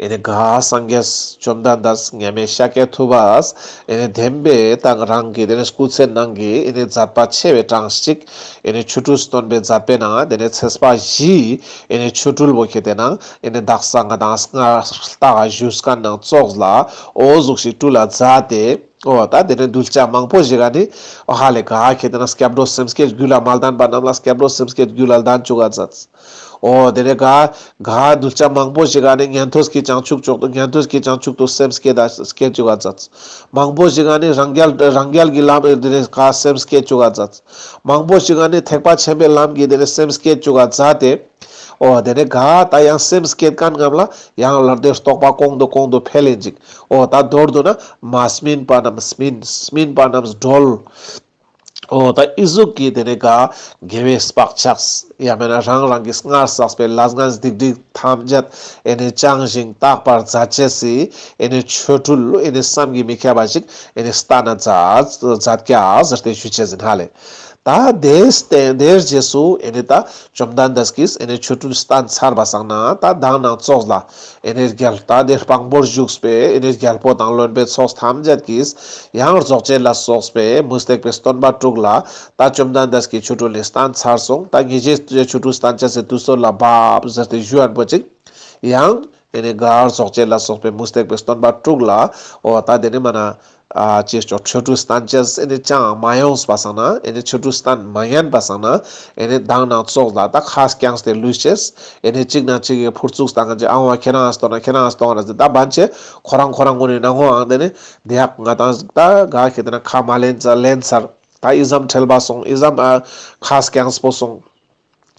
ཨེ་ནི་ག་སངས་རྒྱས་བཅོམ་ལྡན་འདས་མཉམ་མེད་ཤཱཀྱ་ཐུབ་པས་ཨེ་ནི་བདེན་པའི་ད་རང་གི་དེ་ནི་སྐུ་ཚེ་ནང་གི་ཨེ་ནི་མཛད་པ་ཆེ་བའི་གྲངས་ཤིག་ཨེ་ནི་ཆོ་འཕྲུལ་སྟོན་པའི་མཛད་པའི་ནང་དེ་ནི་ཚེས་པ་བཞི་ཨེ་ནི་ཆོ་འཕྲུལ་བོ་ཁེ་ཏེ་ན་ཨེ་ནི་དག་ས་ང་དང་སྔར་ལྟ་ག་ཞུས་མཁན་ནང་ཙོགས་ལ་འོ་ཟུག་ཞིག་སྤྲུལ་ལ་མཛད་དེ། འོ་ད་དེ་ནི་གདུལ་བྱ་མང་པོ་ཞིག་ག་ནི་འོ་ཧ་ལེ་ག་ཁེ་ཏེ་ན་སྐྱབས་འགྲོ་སེམས་བསྐྱེད་རྒྱུད་ལ་མ་ལྡན་པ་རྣམས་ལ་སྐྱབས་འགྲོ་སེམས་བསྐྱེད་རྒྱུད་ལ་ལྡན་བཅུག་ག་མཛད། འོ་དེ་ནི་ག་ག་གདུལ་བྱ་མང་པོ་ཞིག་ག་ནི་ཉན་ཐོས་ཀྱི་བྱང་ཆུབ་མཆོག་ཏུ་ཉན་ཐོས་ཀྱི་བྱང་ཆུབ་ཏུ་སེམས་བསྐྱེད་ད་བསྐྱེད་བཅུག་ག་མཛད། མང་པོ་ཞིག་ག་ནི་རང་རྒྱལ་རང་རྒྱལ་གྱི་ལམ་དེ་ནི་ག་སེམས་བསྐྱེད་བཅུག་ག་མཛད། མང་པོ་ཞིག་ག་ནི་ཐེག་པ་ཆེན་པོའི་ལམ་གྱི་དེ་ནི་སེམས་བསྐྱེད་བཅུག་ག་མཛད་དེ། འོ་དེ་ནི་ག་ད་ཡང་སེམས་བསྐྱེད་མཁན་རྣམས་ལ་ཡང་ལར་དེ་རྟོགས་པ་གོང་དུ་གོང་དུ་འཕེལ་ཡིན་ཅིག་འོ་ད་མདོར་བསྡུ་ན་མ་སྨིན་པ་རྣམས་སྨིན། སྨིན་པ་རྣམས་གྲོལ། འོ་ད་ཨི་ཟུག་གི་དེ་ནི་ག་དགེ་བའི་བག་ཆགས་ཡང་མེད་ན་རང་རང་གི་སྔར་བསགས་པའི་ལས་ངན་སྡིག་སྒྲིབ་ཐམས་ཅད་ཨེ་ནི་བྱང་ཞིང་དག་པར་མཛད་ཅེས་སི་ཨེ་ནི་ཆོ་འཕྲུལ་ཨེ་ནི་བསམ་གྱིས་མི་ཁྱབ་པ་ཞིག་ཨེ་ནི་བསྟན་ན་མཛད་མཛད་ཀྱག་ཟེར་ཏེ་ཞུ་ཅེས་ཡིན་ཧ་ལེ། ད་དེའི་རྗེས་སུ་ཨེ་ནི་ད་བཅོམ་ལྡན་འདས་ཀྱིས་ཨེ་ནི་ཆོ་འཕྲུལ་བསྟན་ཚར་བ་སང་ན་ད་མདང་ནང་ཙོགས་ལ་ཨེ་ནི་རྒྱལ་ད་དེ་དཔང་པོར་བཞུགས་པའི་ཨེ་ནི་རྒྱལ་པོ་དང་བློན་པོའི་ཚོགས་ཐམས་ཅད་ཀྱིས་ཡང་རྫོགས་བྱེད་ལ་སོགས་པའི་མུ་སྟེགས་པའི་སྟོན་པ་དྲུག་ལ་ད་བཅོམ་ལྡན་འདས་ཀྱི་ཆོ་འཕྲུལ་ནི་བསྟན་ཚར་སོང་། ད་ངེད་ཅག་ཆོ་འཕྲུལ་བསྟན་ཅེས་སི་དུས་ཚོད་ལ་བབ་ཟེར་ཏེ་ཞུ་ཡན་པོ་ཅིག་ཡང་ཨེ་ནི་ག་རྫོགས་བྱེད་ལ་སོགས་པའི་མུ་སྟེགས་པའི་སྟོན་པ་དྲུག་ལ་འོ་ད་དེ་ནི་མ་ན། ཨ་ཅེས་ཆོ་འཕྲུལ་བསྟན་ཅེས་ཨེ་ནི་ཅང་མ་ཡོངས་པ་སང་ན། ཨེ་ནི་ཆོ་འཕྲུལ་བསྟན་མ་ཉན་པ་སང་ན། ཨེ་ནི་མདང་ནང་ཙོགས་ལ་ད་ཁ་བསྐྱངས་ཏེ་ལུས་ཅེས། ཨེ་ནི་གཅིག་ན་གཅིག་གི་ཕུར་ཚུགས་བཏང་ཅེས། ཨ་བ་ཁྱེད་རང་ཨ་སྟོན་ན་ཁྱེད་རང་ཨ་སྟོན་ན་ཟེར་ད་བན་ཅེས་ཁོ་རང་ཁོ་རང་ངོ་ནས་ནང་ངོ་ཨང་དེ་ནི་དེ་ཡག་ང་དང་ད་ག་ཁེ་ཏེ་ན་ཁ་མ་ལེན་ཙ་ལེན་ཚར། ད་ཨི་ཙམ་ཁྲེལ་བ་སོང་། ཨི་ཙམ་ཨ་ཁ་བསྐྱངས་པོ་སོང་།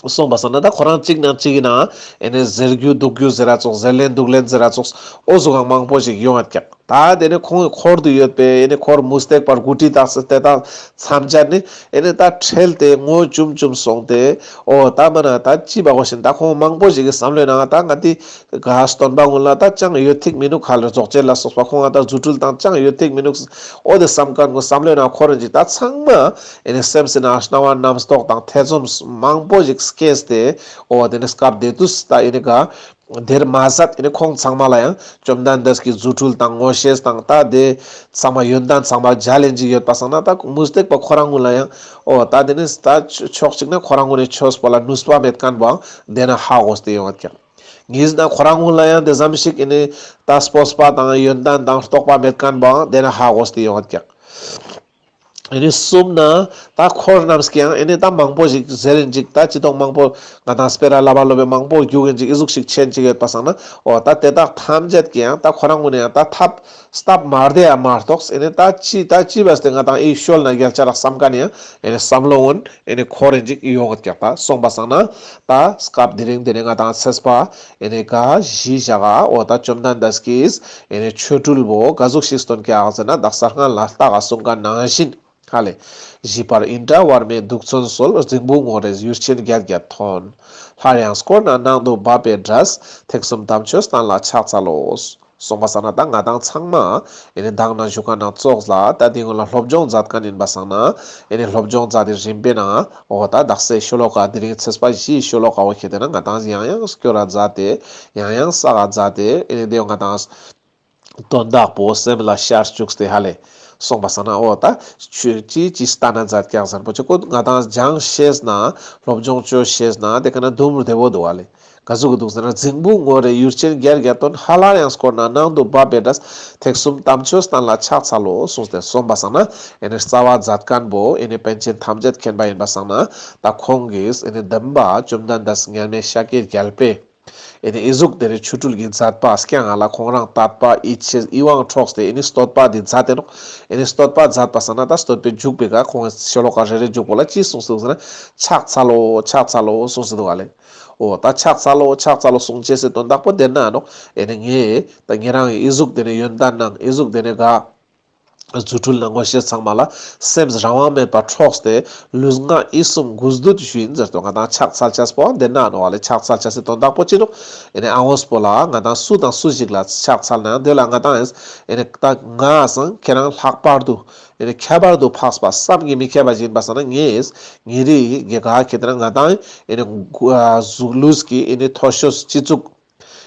གསུངས་པ་སང་ན་ད་ཁོ་རང་གཅིག་ནང་གཅིག་གི་ནང་ཨེ་ནི་ཟེར་རྒྱུ་འདུག་རྒྱུ་ཟེར་ར་ཙོགས། ཟེར་ལེན་འདུག་ལེན་ཟེར་ར་ཙོགས། འོ་ཟུག་གང་མང་པོ་ཞིག་ཡོང་ཡོད་ཀྱག་ད་དེ་ནི་ཁོང་གི་འཁོར་དུ་ཡོད་པའི་ཨེ་ནི་འཁོར་མུ་སྟེགས་པ་དགུ་ཁྲི་དག་ས་དེ་དག་ཐམས་ཅད་ནི་ཨེ་ནི་ད་ཁྲེལ་ཏེ་ངོ་བཅུམ་བཅུམ་སོང་སྟེ། འོ་ད་མ་ན་ད་ཅི་བ་གོ་ཤིན། ད་ཁོང་མང་པོ་ཞིག་གི་བསམ་བློའི་ནང་ད་ང་དེ་ག་སྟོན་པ་ངུན་ལ་ད་ཅང་ཡོད་ཐིག་མི་ནུག་ཧ་ལེ། རྫོགས་བྱེད་ལ་སོགས་པ་ཁོང་ང་ད་རྫུ་འཕྲུལ་དང་ཅང་ཡོད་ཐིག་མི་ནུག་འོ་དེ་བསམ་མཁན་ངོ་བསམ་བློའི་ནང་འཁོར་རིན་ཅིག་ད་ཚང་མ་ཨེ་ནི་སེམས་སི་ནང་སྣང་བ་རྣམ་རྟོག་དང་ཐེ་ཚོམ་མང་པོ་ཞིག་སྐྱེས་ཏེ། འོ་དེ་ནི་སྐབས་དེ་དུས་ད་ཨེ་ནི་ག་དེར་མ་ཟད་ཨེ་ནི་ཁོང་ཚང་མ་ལ་ཡང་བཅོམ་ལྡན་འདས་ཀྱི་རྫུ་འཕྲུལ་དང་མངོན་ཤེས་དང་ད་དེ་ཚང་མ་ཡོན་ཏན་ཚང་མ་མཇལ་ལེན་ཅིག་ཡོད་པ་སང་ན། ད་མུ་སྟེགས་པ་ཁོ་རང་ངུན་ལ་ཡང་འོ་ད་དེ་ནི་ད་ཕྱོགས་གཅིག་ན་ཁོ་རང་ངུན་ནི་ཆོས་པོ་ལ་ནུས་པ་མེད་མཁན་པོའང་དེ་ན་ཧ་གོ་སྟེ་ཡོང་བ་ཀྱག་ཉིས་ན་ཁོ་རང་ངུན་ལ་ཡང་དེ་ཙམ་ཞིག་ཨེ་ནི་ད་སྤོབས་པ་དང་ཡོན་ཏན་དང་རྟོགས་པ་མེད་མཁན་པོའང་དེ་ན་ཧ་གོ་སྟེ་ཡོང་བ་ཀྱག་ཨེ་ནི་གསུམ་ན་ད་འཁོར་རྣམས་ཀྱང་ཨེ་ནི་ད་མང་པོ་ཞིག་ཟེར་ཡིན་ཅིག་ད་ཅི་ཏོང་མང་པོ་ང་དང་སྤེ་ར་བསླབ་པ་སློབ་པའི་མང་པོ་རྒྱུག་ཡིན་ཅིག་ཨི་ཟུག་ཞིག་ཆེན་ཅིག་ཡོད་པ་སང་ན། འོ་ད་དེ་དག་ཐམས་ཅད་ཀྱང་ད་ཁོ་རང་ངོས་ནས་ཡང་ད་ཐབས་སྟབས་མ་བདེ་ཡ་མ་གཏོགས་ཨེ་ནི་ད་ཅི་ད་ཅི་བས་ཏེ་ང་དང་ཨི་ཤོལ་ན་རྒྱལ་ཆ་རག་བསམ་མཁན་ཡང་ཨེ་ནི་བསམ་བློ་འོན་ཨེ་ནི་འཁོར་ཡིན་ཅིག་ཡོང་ངོ་ཀྱག་ད་སོང་པ་སང་ན། ད་སྐབས་དེ་རིང་དེ་ནས་ང་དང་ཚེས་པ་ཨེ་ནི་ག་བཞི་ཞག་ག་འོ་ད་བཅོམ་ལྡན་འདས་ཀྱིས་ཨེ་ནི་ཆོ་འཕྲུལ་བོ་ག་ཟུག་ཞིག་སྟོན་ཀྱག་ཟེར་ན་དག་ས་སྔ་ལ་ལྟ་ག་གསུང་མཁན་ནང་བཞིན། ཧ་ལེ། ཞི་བར་ཨིནྡྲ་བར་མའི་གདུགས་ཚོན་གསོལ། རྫིང་བུ་ངོ་རེ་ཡུར་ཆེན་བརྒྱད་བརྒྱད་ཐོན། སླར་ཡང་བསྐོར་ན་ནང་དུ་འབབ་པའི་འབྲས། ཐེག་གསུམ་དམ་ཆོས་བསྟན་ལ་ཕྱག་འཚལ་ལོ། སོང་པ་སང་ན་ད་ང་དང་ཚང་མ་ཨེ་ནི་མདང་ན་བཞུགས་མཁན་ནང་ཙོགས་ལ་ད་དེ་སྔོན་ལ་སློབ་སྦྱོང་མཛད་མཁན་ཡིན་པ་སང་ན་ཨེ་ནི་སློབ་སྦྱོང་མཛད་དེ་རིམ་པས་ན་འོ་ད་དག་སའི་ཤོ་ལོ་ཀ་དེ་རིང་ཚེས་པ་བཞིའི་ཤོ་ལོ་ཀ་བོ་ཁྱེར་ཏེ་ན་ང་དང་ཡང་ཡང་སྐྱོར་ར་མཛད་དེ་ཡང་ཡང་བསགས་ར་མཛད་དེ་ཨེ་ནི་དེ་ང་དང་དོན་དག་པོ་སེམས་ལ་ཤར་བཅུག་སྟེ་ཧ་ལེ། སོང་པ་སང་ན་འོ་ད་ཆོས་ཅི་ཅི་ལྟ་ན་མཛད་ཀྱག་ཟེར་པོ་ཅི་ཀོ་ང་དང་སྦྱང་ཤེས་ན་སློབ་སྦྱོང་བཅོ་ཤེས་ན་དེ་ཀ་ན་དུམ་བདེ་བོ་འདུག་ཧ་ལེ། ག་ཟུག་གི་འདུག་ཟེར་ན་རྫིང་བུ་ངོ་རེ་ཡུར་ཆེན་བརྒྱད་བརྒྱད་ཐོན། སླར་ཡང་བསྐོར་ན་ནང་དུ་འབབ་པའི་འབྲས། ཐེག་གསུམ་དམ་ཆོས་བསྟན་ལ་ཕྱག་འཚལ་ལོ་གསུངས་ཏེ་སོང་པ་སང་ན་ཨེ་ནི་རྩ་བ་མཛད་མཁན་པོ་ཨེ་ནི་པཎ་ཆེན་ཐམས་ཅད་མཁྱེན་པ་ཡིན་པ་སང་ན་ད་ཁོང་གིས་ཨེ་ནི་བདེན་པ་བཅོམ་ལྡན་འདས་མཉམ་མེད་ཤཱཀྱའི་རྒྱལ་པོས་ཨེ་ནི་ཨི་ཟུག་དེ་རེ་ཆོ་འཕྲུལ་གྱི་མཛད་པ་སྐྱངས་ང་ལ་ཁོང་རང་དད་པ་ཡིད་ཆེས་ཡིད་དབང་འཕྲོགས་ཏེ་ཨེ་ནི་བསྟོད་པ་འདི་མཛད་དེ་ནོག་ཨེ་ནི་བསྟོད་པ་མཛད་པ་སང་ན་ད་བསྟོད་པའི་མཇུག་པའི་ཀ་ཁོང་ཤོ་ལོ་ཀ་རེ་རེ་མཇུག་པོ་ལ་ཅི་གསུངས་སོང་ཟེར་ན་ཕྱག་འཚལ་ལོ་ཕྱག་འཚལ་ལོ་གསུངས་སོང་འདུག་ཧ་ལེ། འོ་ད་ཕྱག་འཚལ་ལོ་ཕྱག་འཚལ་ལོ་གསུང་ཅེས་སི་དོན་དག་པོ་དེ་ན་ནོག་ཨེ་ནི་ངས་ད་ཉེ་རང་ཨི་ཟུག་དེ་ནས་ཡོན་ཏན་ནང་ཨི་ཟུག་དེ་ནས་ག་རྫུ་འཕྲུལ་ནང་ངོ་ཤེས་ཚང་མ་ལ་སེམས་རང་དབང་མེད་པར་འཕྲོགས་ཏེ་ལུས་ངག་ཡིད་གསུམ་གུས་འདུད་ཞུ་ཡིན་ཟེར་ཏོ། ང་དང་ཕྱག་འཚལ་ཅེས་པོ་དེ་ན་ནོག་ལེ། ཕྱག་འཚལ་ཅེས་སི་དོན་དག་པོ་ཅི་ནོག་ཨེ་ནི་ཨ་འོས་པོ་ལ་ང་དང་སུ་དང་སུ་ཞིག་ལ་ཕྱག་འཚལ་ན་དེ་ལ་ང་དང་ཨེ་ནི་ད་ང་སང་ཁྱེད་རང་ལྷག་པར་དུ་ཨེ་ནི་ཁྱད་པར་དུ་འཕགས་པ་བསམ་གྱིས་མི་ཁྱབ་པ་ཞིག་ཡིན་པ་སང་ན་ངས་ངེ་རི་གེ་ག་ཁྱེད་རང་ང་དང་ཨེ་ནི་གཟུགས་ལུས་ཀྱི་ཨེ་ནི་མཐོ་ཤོས་སྤྱི་གཙུག་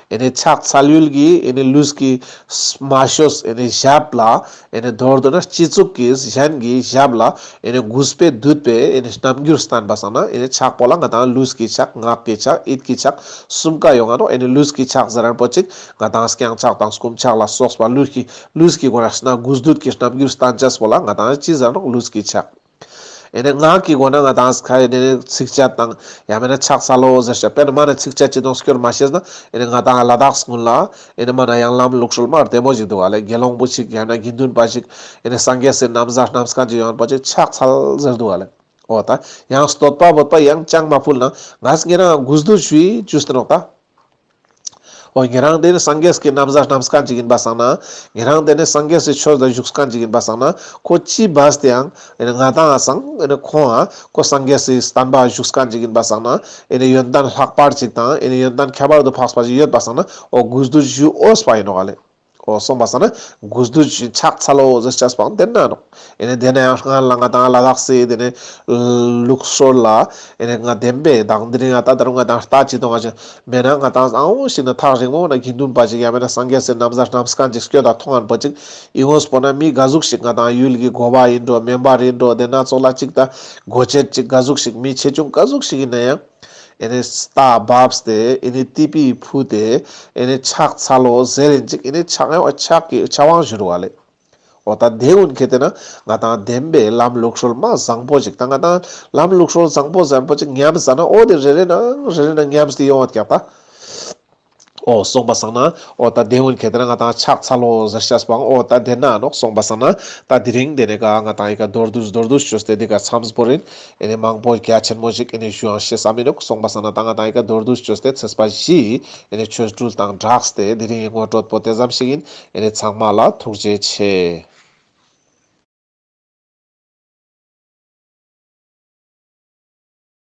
ཨེ་ནི་ཕྱག་འཚལ་ཡུལ་གྱི་ཨེ་ནི་ལུས་ཀྱི་དམའ་ཤོས་ཨེ་ནི་ཞབས་ལ་ཨེ་ནི་མདོར་བསྡུ་ན་སྤྱི་གཙུག་གི་གཞན་གྱི་ཞབས་ལ་ཨེ་ནི་གུས་པས་འདུད་པའི་ཨེ་ནི་རྣམ་འགྱུར་བསྟན་པ་སང་ན་ཨེ་ནི་ཕྱག་པོ་ལ་ང་དང་ལུས་ཀྱི་ཕྱག་ངག་གི་ཕྱག་ཡིད་ཀྱི་ཕྱག་གསུམ་ཀ་ཡོང་ང་ནོག་ཨེ་ནི་ལུས་ཀྱི་ཕྱག་ཟེར་རན་པོ་ཅིག་ང་དང་རྐྱང་ཕྱག་དང་སྐུམ་ཕྱག་ལ་སོགས་པ་ལུས་ཀྱི་ལུས་ཀྱི་སྒོ་ནས་ན་གུས་འདུད་ཀྱི་རྣམ་འགྱུར་བསྟན་ཅེས་པོ་ལ་ང་དང་ཅི་ཟེར་ནོག་ལུས་ཀྱི་ཕྱག་ཨེ་ནི་ངག་གི་སྒོ་ནས་ང་དང་ཁ་ཨེ་ནི་ཚིགས་བཅད་དང་ཡང་མེད་ན་ཕྱག་འཚལ་ལོ་ཟེར་ཤ་དཔེར་ན་མ་ན་ཚིགས་བཅད་ཅི་དང་སྐྱོར་མ་ཤེས་ན་ཨེ་ནི་ང་དང་ལ་དྭགས་སྔོན་ལ་ཨེ་ནི་མ་ན་ཡང་ལམ་ལུགས་སྲོལ་མ་བདེ་མོ་ཞིག་འདུག་ཧ་ལེ། དགེ་སློང་པོ་ཞིག་ཡང་ན་དགེ་འདུན་པ་ཞིག་ཨེ་ནི་སངས་རྒྱས་སི་ན་བཟའ་བསྣམས་མཁན་ཅིག་ཡོང་པ་ཅིག་ཕྱག་འཚལ་ཟེར་འདུག་ཧ་ལེ། འོ་ད་ཡང་བསྟོད་པ་བོད་པ་ཡང་ཅང་མ་ཕུལ་ན་ང་ཉེ་རང་གུས་འདུད་ཞུ་ཡི་ཅུས་ཏེ་ནོག་ད། འོ་ཉེ་རང་དེ་ནི་སངས་རྒྱས་ཀྱི་ན་བཟའ་བསྣམས་མཁན་ཅིག་ཡིན་པ་སང་ན། ཉེ་རང་དེ་ནི་སངས་རྒྱས་སི་ཆོས་ལ་ཞུགས་མཁན་ཅིག་ཡིན་པ་སང་ན། ཁོ་ཅི་བས་ཏེ་ཡང་ཨེ་ནི་ང་དང་སང་ཨེ་ནི་ཁོང་ཨ་ཁོ་སངས་རྒྱས་སི་བསྟན་པ་ཞུགས་མཁན་ཅིག་ཡིན་པ་སང་ན། ཨེ་ནི་ཡོན་ཏན་ལྷག་པར་ཅིག་དང་ཨེ་ནི་ཡོན་ཏན་ཁྱད་པར་དུ་འཕགས་པ་ཅིག་ཡོད་པ་སང་ན། འོ་གུས་འདུད་ཞུ་འོས་པ་ཡིན་ནོག་ལེ། འོ་སོང་པ་སང་ན་གུས་འདུད་ཞུ་ཕྱག་འཚལ་ལོ་ཟེར་ཅེས་པའང་དེ་ན་ནོག་ཨེ་ནི་དེ་ན་ཡང་སྔར་ལ་ང་དང་ལ་དྭགས་སི་དེ་ནི་ལུགས་སྲོལ་ལ་ཨེ་ནི་ང་བདེན་པའི་དང་དེ་རིང་ང་ད་ད་རུང་ང་དང་ལྟ་ཅི་དང་ང་ཅི་མེད་ན་ང་དང་ཨ་འོ་ཞིག་ན་ཐག་རིང་མོ་ན་དགེ་འདུན་པ་ཅིག་ཡང་མེད་ན་སངས་རྒྱས་སི་ན་བཟའ་བསྣམས་མཁན་ཅིག་སྐྱོད་ད་མཐོང་ངན་པོ་ཅིག་ཨི་འོས་པོ་ན་མི་ག་ཟུག་ཞིག་ང་དང་ཡུལ་གྱི་འགོ་པ་ཡིན་འགྲོ་མེམ་བར་ཡིན་འགྲོ་དེ་ན་ཚོགས་ལ་ཅིག་ད་གོ་ཆེད་ཅིག་ག་ཟུག་ཞིག་མི་ཆེ་ཆུང་ག་ཟུག་ཞིག་ཡིན་ན་ཡང་། ཨེ་ནི་རྟ་བབས་ཏེ་ཨེ་ནི་ཏི་པི་ཕུ་ཏེ་ཨེ་ནི་ཕྱག་འཚལ་ལོ་ཟེར་ཡིན་ཅིག་ཨེ་ནི་ཕྱག་ཕྱག་གི་ཕྱག་དབང་ཞུ་རུ་བ་ལེ། འོ་ད་དེ་ཀུན་ཁེ་ཏེ་ན་ང་དང་བདེན་པའི་ལམ་ལུགས་སྲོལ་མ་བཟང་པོ་ཅིག་ད་ང་དང་ལམ་ལུགས་སྲོལ་བཟང་པོ་བཟང་པོ་ཅིག་ཉམས་ཟ་ན་འོ་དེ་རེ་རེ་ནང་རེ་རེ་ནང་ཉམས་ཏེ་ཡོང་བ་ཀྱག་ད། འོ་སོང་པ་སང་ན་འོ་ད་དེ་ཀུན་ཁེ་ཏེ་ན་ང་དང་ཕྱག་འཚལ་ལོ་ཟེར་ཤེས་པའང་འོ་ད་དེ་ན་ནོག་སོང་པ་སང་ན་ད་དེ་རིང་དེ་ནས་ག་ང་དང་ཨི་ཀ་མདོར་བསྡུས་མདོར་བསྡུས་བཅོས་ཏེ་འདི་ག་མཚམས་བོར་ཡིན། ཨེ་ནི་མང་པོ་རྒྱ་ཆེན་མོ་ཞིག་ཨེ་ནི་ཞུའང་ཤེས་ས་མི་ནུག་སོང་པ་སང་ན་ད་ང་དང་ཨི་ཀ་མདོར་བསྡུས་བཅོས་ཏེ་ཚེས་པ་བཞི་ཨེ་ནི་ཆོ་འཕྲུལ་དང་སྦྲགས་ཏེ་དེ་རིང་ངོ་སྤྲོད་པོ་དེ་ཙམ་ཞིག་ཡིན། ཨེ་ནི་ཚང་མ་ལ་ཐུགས་རྗེ་ཆེ།